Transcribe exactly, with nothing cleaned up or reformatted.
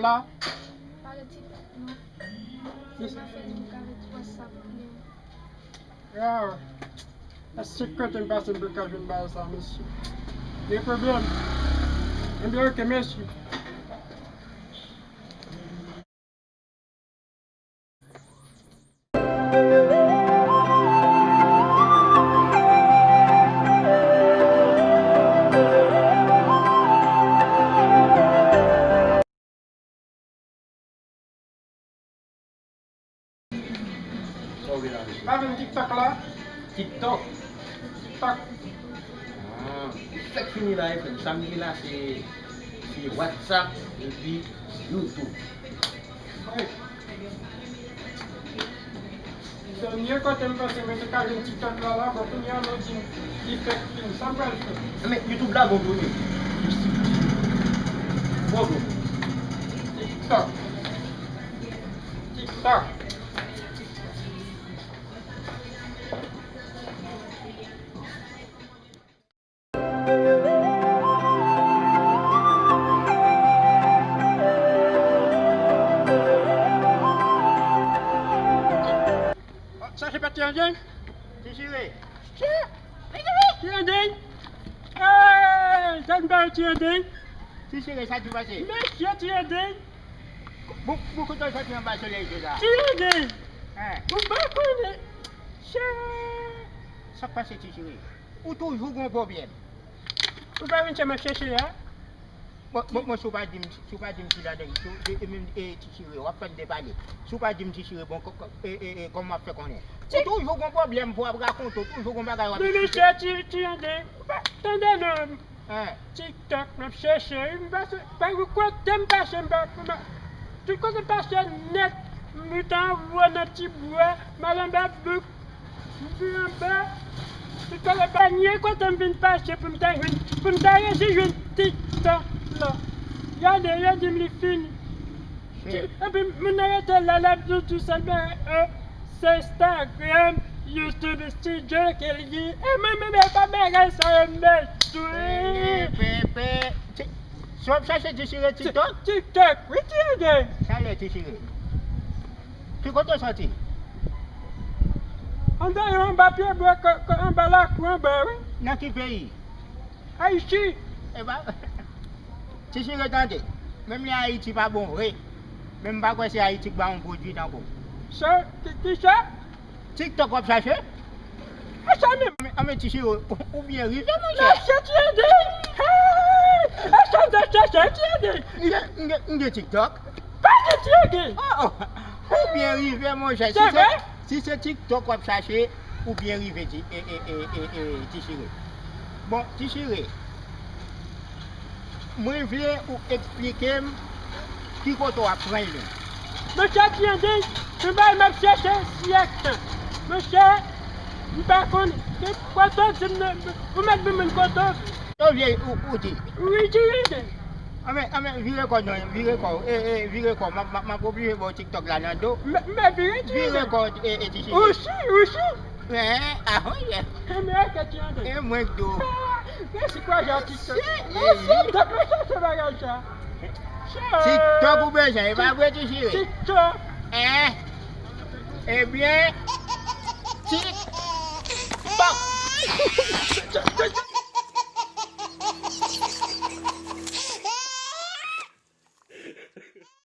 La. Pa gen TikTok, non. Yes. Mwen fè di m ka met WhatsApp, men. Ah, a secret m pase m pou ka jwenn bagay sa, mesye. Gen pwoblèm. Ebyen, ok, mèsi. Pa vin TikTok la. TikTok? TikTok. Ah, fèk fini la, wi, frè m. Sa m gen la, se, se WhatsApp epi YouTube. Wi. Dènye kote m panse mwen te ka jwenn TikTok la, la, bon, kounye a nou di m li fèk fin. Sa m pral fè? Men YouTube la bon tou, wi. Bon, bon. TikTok. TikTok. Sa se pa Ti Endeng? Ti Chire. Ti Endeng. Hey, sa n pa Ti Endeng. Ti Chire, sa ki pase? Mesye Ti Endeng. Bon, bon, kote w soti anba solèy sa? Ti Endeng. Hein? Ou pa konnen. Sa k pase, Ti Chire? Ou toujou gon pwoblèm. Ou pa vin chè m ap chèche a? Bon, bon, bon, si w pa di m, si w pa di m ki ladan, si w, e, e, menm, e, Ti Chire, w ap fè m depale. Si w pa di m Ti Chire, bon, kò-, kò-, e, e, e, kòman m ap fè konnen? Ou toujou gon pwoblèm pou w ap rakonte, ou toujou gon bagay w ap eksplike. Men mesye Ti, Ti Endeng, ou pa tande non. Hein? TikTok, m ap chèche, wi, m pa, pa gen kote m pase, m pa, m pa, tout kote m pase nèt, m moute anwo nan ti bwa, m al anba bouk, m vin anba, tout kote, pa gen kote m vin pase pou m ta jwenn, pou m ta resi jwenn TikTok la. Gade, yo di m li fini. Epi moun nan rete la, l ap di w tou sèl bagay, euh, se Instagram, YouTube Studio ke l ye. E mwen menm, e pa bagay sa yo m bezwen. Pe, pe, pe. Ti, si w ap chache Ti Chire TikTok? Ti-, TikTok, wi, Ti Endeng. Sa lè Ti Chire? Ki kote w soti? Andan yo anba pye bwa, ko-, ko-, anba lakou anba, wi. Nan ki peyi? Ayiti. E pa, Ti Chire, tande. Menm lè Ayiti pa bon vre, men m pa kwè se Ayiti k ba yon pwodui tankou. Sa, ki, ki sa? TikTok w ap chache? E sa menm. Anben, anben, Ti Chire, ou, ou byen rive, monchè. Mesye Ti Endeng. Hey! E sa w t ap chache, Ti Endeng? M gen, m gen, m gen TikTok. Pa gen Ti Endeng. Oh, oh. Ou byen rive, monchè. Se vre? Si se, si se TikTok w ap chache, ou byen rive, Ti, e, e, Ti Chire. Bon, Ti Chire, mwen vle ou eksplike m ki kote w ap pran l. Monchè Ti Endeng, se bagay m ap chèche syèk tan. Monchè, m pa konn ki kote w di m nan, ou mèt di m kote w. Ou vle, ou, ou di. Wi, Ti Endeng. Anben, anben, vire kò w non, vire kò w. E, e, vire kò w. M ap, m ap, m ap oblije ba w TikTok la nan do. M, m vire, Ti Endeng. Vire kò w, e, e, Ti Chire. Ou si, ou si. Men, ah, wi. Anben, ok, Ti Endeng. E mwen k di w. Ah, mèsi pou ajan TikTok. Mèsi, TikTok, mwen chache bagay sa. TikTok ou bezwen, e pa vre, Ti Chire? TikTok. Hein? Ebyen, TikTok.